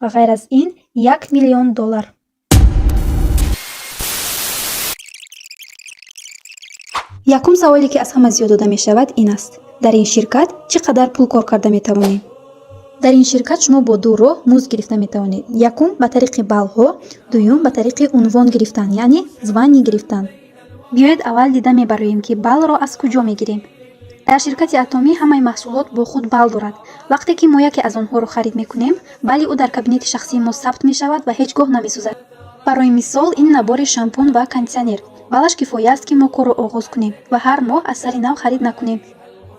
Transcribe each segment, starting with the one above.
Ва ғайр аз ин 1 миллион доллар. Якум саволе, ки аз ҳама зиёд дода мешавад, ин аст: дар ин ширкат чӣ қадар пул кор карда метавонем? Дар ин ширкат шумо бо ду роҳ музд гирифта метавонед: якум, ба тариқи баллҳо, дуюм, ба тариқи унвон гирифтан, яъне звание гирифтан. Биёед, аввал дида мебароем, ки баллро аз куҷо мегирем. Дар ширкати Атомӣ ҳамаи маҳсулот бо худ балл дорад. Вақте ки мо яке аз онҳоро харид мекунем, балли ӯ дар кабинети шахсии мо сабт мешавад ва ҳеҷ гоҳ намесӯзад. Барои мисол, ин набори шампун ва кондитсионер баллаш кифоя аст, ки мо корро оғоз кунем ва ҳар моҳ аз сари нав харид накунем.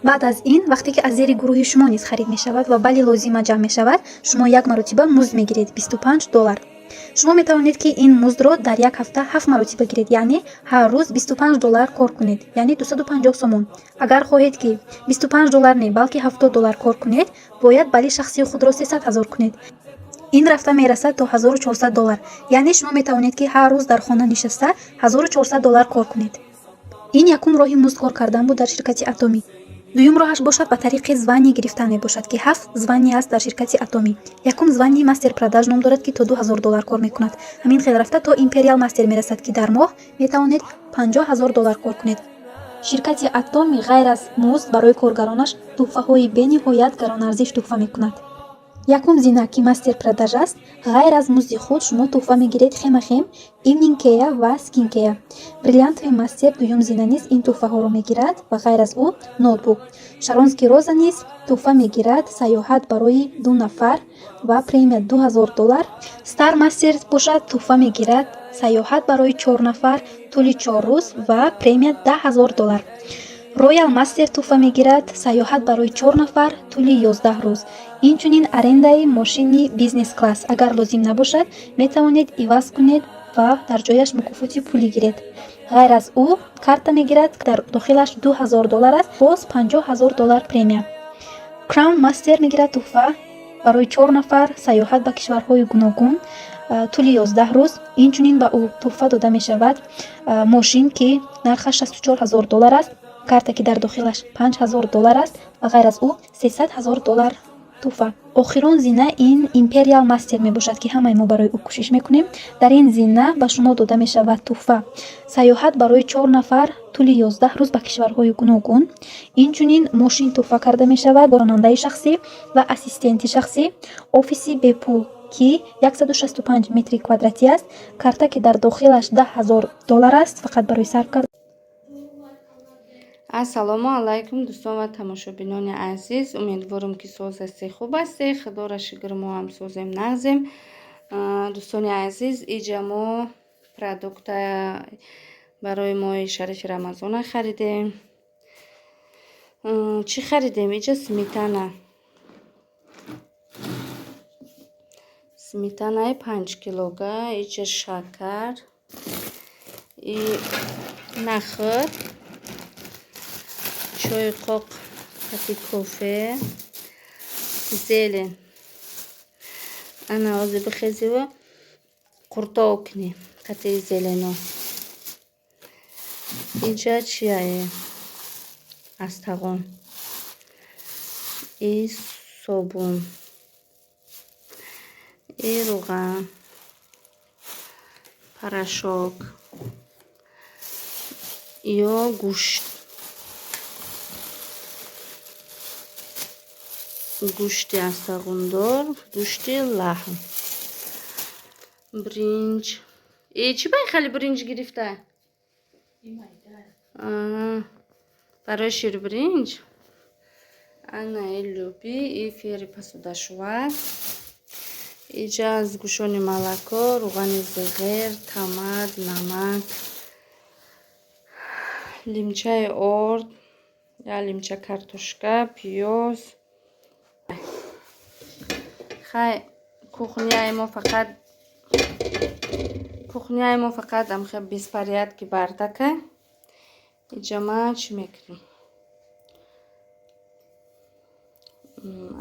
Баъд аз ин, вақте ки аз зери гурӯҳи шумо низ харид мешавад ва балли лозима ҷамъ мешавад, шумо як маротиба музд мегиред, 25 доллар. Шумо метавонед, ки ин муздро дар як ҳафта ҳафт маротиба гиред, яъне ҳар рӯз 25 доллар кор кунед, яъне 250 сомон. Агар хоҳед, ки 25 доллар не, балки 70 доллар кор кунед, бояд балли шахсии худро 300 000 кунед. Ин рафта мерасад то 1400 доллар, яъне шумо метавонед, ки ҳар рӯз дар хона нишаста 1400 доллар кор кунед. Ин якум роҳи музд кор кардан буд дар ширкати Атомӣ. Дуюм роҳаш бошад, ба тариқи звание гирифтан мебошад, ки ҳафт звание аст дар ширкати Атомӣ. Якум звание мастер продаж ном дорад, ки то 2000 доллар кор мекунад. Ҳамин хел рафта то империал мастер мерасад, ки дар моҳ метавонед 50 000 доллар кор кунед. Ширкати Атомӣ ғайр аз музд барои коргаронаш тӯҳфаҳои бениҳоят гаронарзиш тӯҳфа мекунад. Якум зина, ки мастер продаж аст, ғайр аз музди худ шумо тӯҳфа мегиред хемахем, evening care ва skin care. Бриллиантовый мастер, дуюм зина, низ ин тӯҳфаҳоро мегирад ва ғайр аз ӯ ноутбук. Шаронский роза низ тӯҳфа мегирад сайёҳат барои ду нафар ва премия 2000 доллар. Стар мастер бошад, тӯҳфа мегирад сайёҳат барои чор нафар тӯли 4 рӯз ва премия 10 000 доллар. Роял мастер тӯҳфа мегирад сайёҳат барои чор нафар тӯли 11 рӯз, инчунин арендаи мошини бизнес класс. Агар лозим набошад, метавонед иваз кунед ва дар ҷояш мукофоти пулӣ гиред. Ғайр аз ӯ карта мегирад, дар дохилаш 2000 доллар аст, боз 50 000 доллар премия. Краун мастер мегирад тӯҳфа барои чор нафар сайёҳат ба кишварҳои гуногун тӯли 11 рӯз. Инчунин ба ӯ тӯҳфа дода мешавад мошин, ки нархаш 64 000 доллар аст, карта, ки дар дохилаш 5000 доллар аст, ва ғайр аз ӯ 300 000 доллар тӯҳфа. Охирон зина ин империал мастер мебошад, ки ҳамаи мо барои ӯ кӯшиш мекунем. Дар ин зина ба шумо дода мешавад тӯҳфа сайёҳат барои чор нафар тӯли 11 рӯз ба кишварҳои гуногун, инчунин мошин тӯҳфа карда мешавад, ронандаи шахсӣ ва ассистенти шахсӣ, офиси бепул, ки 165 метри квадратӣ аст, карта, ки дар дохилаш 10 000 доллар аст, фақат барои сарф кардан. Ассалому алайкум, дӯстон ва тамошобинони азиз! Умедворам, ки соз ҳастед, хуб ҳастед. Худоро шукр, мо ҳам созем, нағзем. Дӯстони азиз, иҷа мо продукта барои моҳи шарифи Рамазона харидем. Чӣ харидем? Иҷа сметана, сметанаи 5 килога, иҷа шакар и нахӯд, чойи қоқ қати кофе, зелень. Ана ҳозир бихезиву қуртоб кунем қати зелено. Инҷа чияе? Астағон и собун и рӯған, порошок ё гӯшт, гӯшти астағондор, гӯшти лаҳм, бринҷ. Э, чӣ бай хеле бринҷ гирифта? Барои ширбиринҷ. Ана и лӯбӣ и фери посудашӯвак. Иҷа сгущённое молоко, рӯғани зиғер, томат, намак, лимчаи орд, як лимча картошка, пиёз. Хай, кухняи мо фақат амхе беспорядки, бардака. Иҷа ма чӣ мекунем?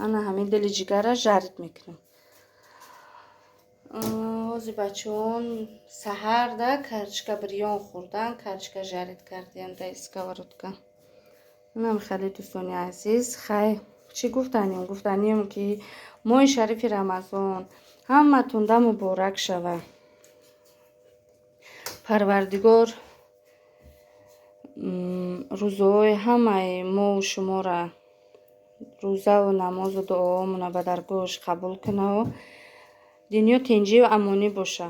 Ана ҳамин дили ҷигара жарить мекунем. Ҳозир бачаҳон саҳарда карчка бирён хӯрдан, карчка жарить кардиян дар сковородка. Инам хеле, дӯстони азиз. Хай, чӣ гуфтанем? Гуфтанем, ки моҳи шарифи Рамазон. Ҳаматонда муборак шава. Парвардигор рӯзаҳои ҳамаи мову шуморо, рӯзаву намозу дуоҳомонро ба даргоҳаш қабул кунаву дунё тинҷию амонӣ боша.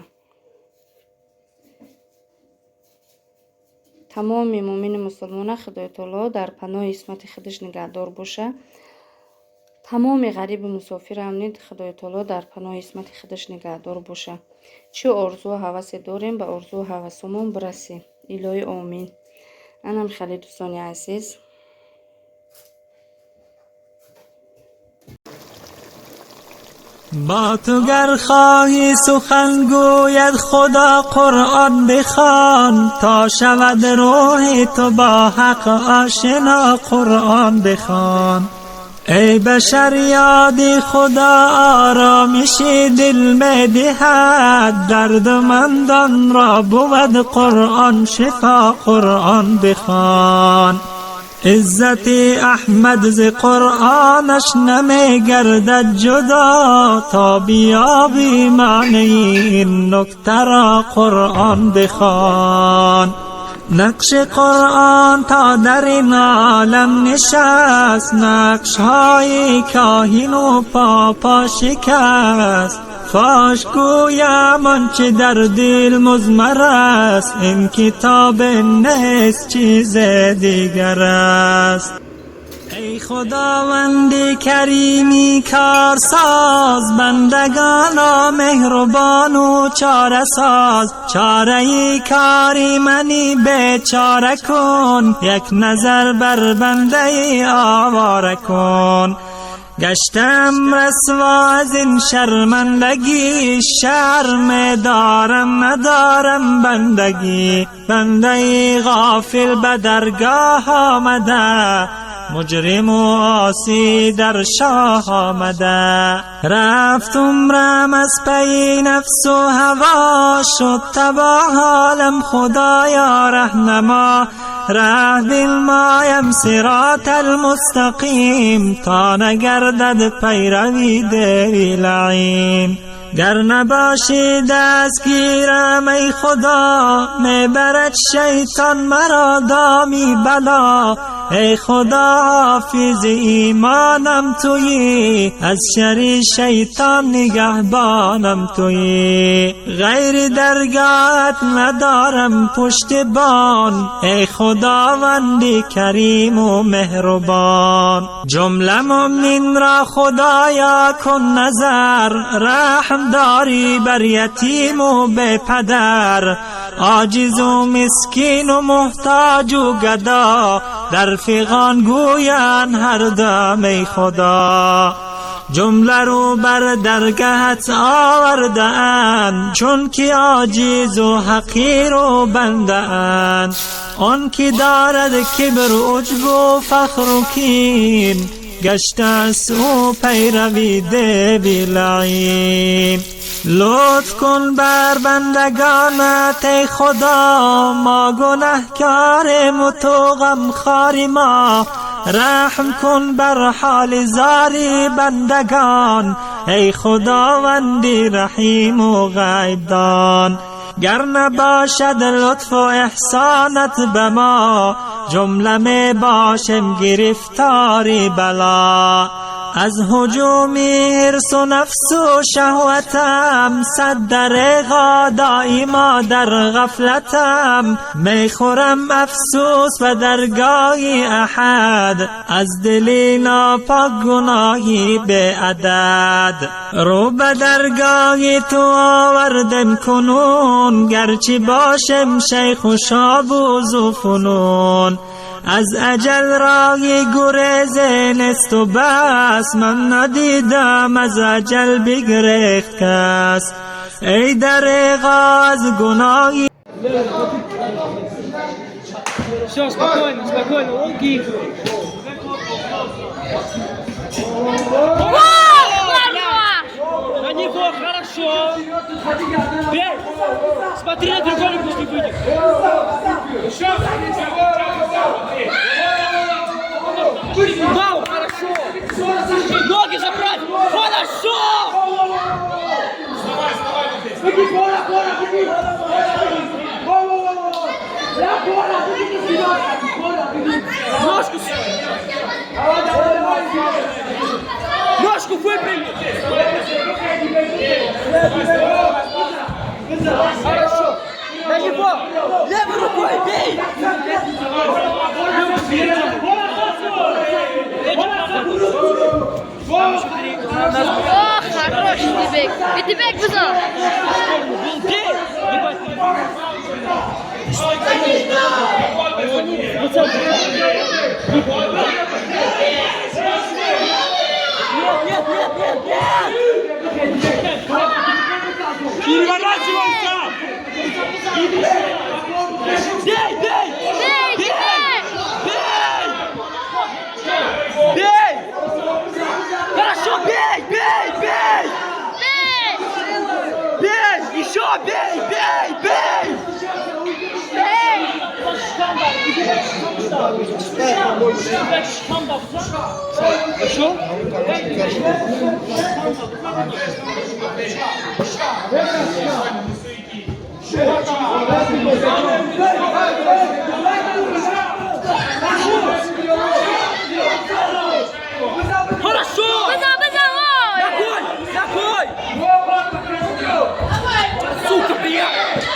Тамоми муъмину мусулмона Худои таоло дар паноҳи исмати худаш нигаҳдор боша. Тамоми ғарибу мусофирам нид Худои таоло дар паноҳи исмати худаш нигаҳдор боша. Чӣ орзуу ҳавасе дорем, ба орзуу ҳавасомон бирасем. Илоҳӣ омин. Анам хеле, дӯстони азиз. با تو گر خواهی سخن گوید خدا قرآن بخوان، تا شود روح تو با حق آشنا قرآن بخوان. ای بشر یاد خدا آرامش دل می دهد، دردمندان را بود قرآن شفا قرآن بخوان. عزت احمد ز قرآنش نمی گردد جدا، تا بیابی معنی این نکته را قرآن بخوان. نقش قرآن تا در این عالم نشست، نقش های کاهن و پاپا شکست. فاش گویم آنچه در دل مضمر است، این کتاب نیست چیز دیگر است. ای خداوند کریمی کارساز، بندگان را مهربان و چاره ساز. چاره کاری منی بیچاره کن، یک نظر بر بنده آواره کن. گشتم رسوا از این شرمندگی، شرم دارم ندارم بندگی. بنده غافل به درگاه آمده، مجرم و عاصی در شاه آمده. رفت عمرم از پی نفس و هوا، شد تباه حالم خدایا رهنما. ره بنمایم صراط المستقیم، تا نگردد پیروی دیوی لعین. گر نباشی دستگیرم ای خدا، میبرد شیطان مرا دامی بلا. ای خدا حافظ ایمانم تویی، از شر شیطان نگهبانم تویی. غیر درگاهت ندارم پشتبان، ای خداوند کریم و مهربان. جمله مؤمن را خدایا کن نظر، رحم داری بر یتیم و بی پدر. عاجز و مسکین و محتاج و گدا، در فغان گویند هر دم ای خدا. جمله رو بر درگهت آورده اند، چون که عاجز و حقیر و بنده اند. آن که دارد کبر و عجب و فخر و کین، گشته است او پیروی دیو لعین. لطف کن بر بندگانت ای خدا، ما گنهکاریم و تو غمخواری ما. رحم کن بر حال زاری بندگان، ای خداوند رحیم و غیب دان. گر نباشد لطف و احسانت به ما، جمله می باشم گرفتاری بلا. از هجوم حرص و نفس و شهوتم، صد دریغا دایما در غفلتم. میخورم افسوس به درگاه احد، از دل ناپاک گناهی به عدد. رو به درگاه تو آوردم کنون، گرچه باشم شیخ و شاب و ذوفنون. از اجل راه گریز نیست و بس، من ندیدم از اجل بگریخت کس. ای دریغا از گناهی. Все, спокойно, спокойно, лонги. На него хорошо. Бей! Смотри на треугольник, пусть не выйдет. Еще! Вау, хорошо! Ноги заправь! Хорошо! Ножку! Ножку выпрями! Хорошо! На него! Левой рукой бей! О, хорош Идибек! Идибек бизор! Бей! Нет, нет, нет, нет, нет! Переворачивайся! Бей, бей! Бей, Идибек! Бей! Бей! Хорошо, бей, бей, бей! Бей! Бей! Еще бей, бей, бей! Бей! Хорошо! Бизор, бизор! Ой! Ногой! Ногой! Сука, блядь!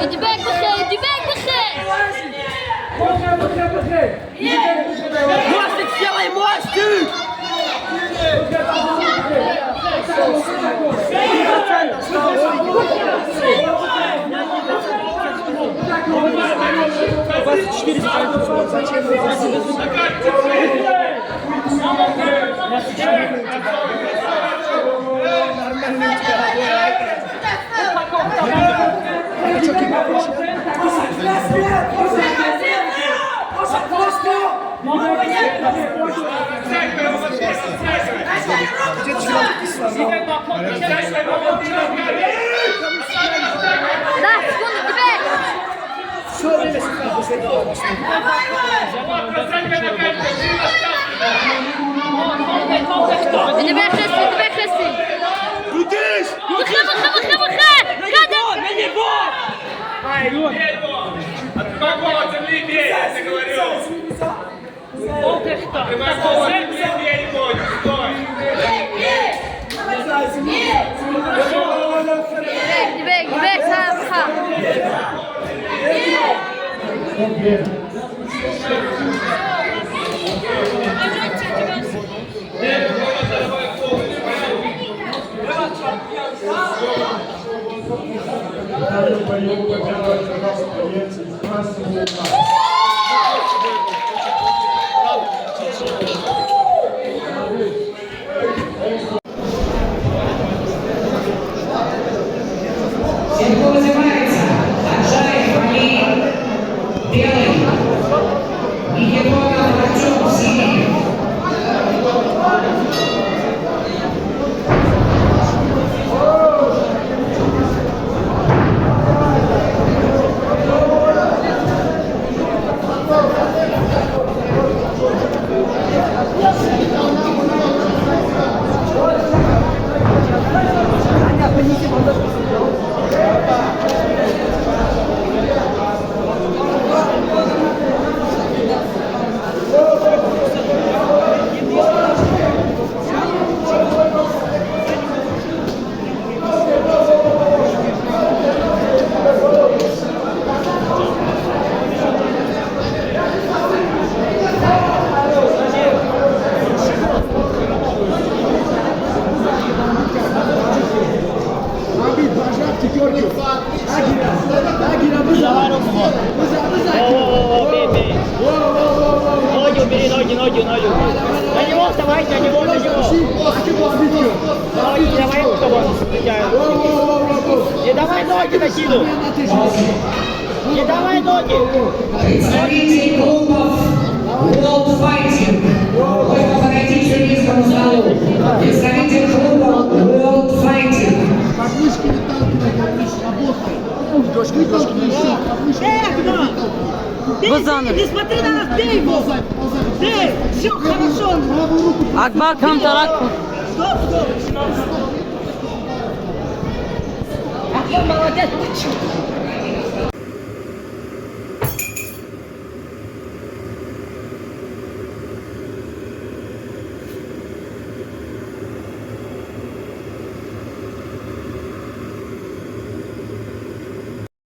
Идибек бихер! Идибек бихер! Мостик, сделай мостик! Да, секунду, Идибек! Идибек хеси, Идибек хеси! Крутись! Бихе, бихе, бихе, бихе! На Кадр! него! На него! Открывай голову от земли, бей, я тебе говорю! Открывай голову от земли, бей его, не стой! Идибек, Идибек, сам, бихе! Сетку вызывается Аджаев Али белый и Егоров Артем синий. Ноги убери, ноги, ноги, ноги. На него вставай, на него, на него. Ноги давай, чтобы он. Не давай ноги накину. Не давай ноги. Представители клубов World Fighting. Просьба подойти к судейскому столу. Представитель клуба World Fighting. Подмышки выталкивай, подмышки, работай. Выталкивай еще, подмышки выталкивай. Бей, Бизан. бей, не смотри на нас, бей его! Бей! Все, хорошо! Акбар камтарак. Стоп, стоп! Акбар, молодец! Ты чё?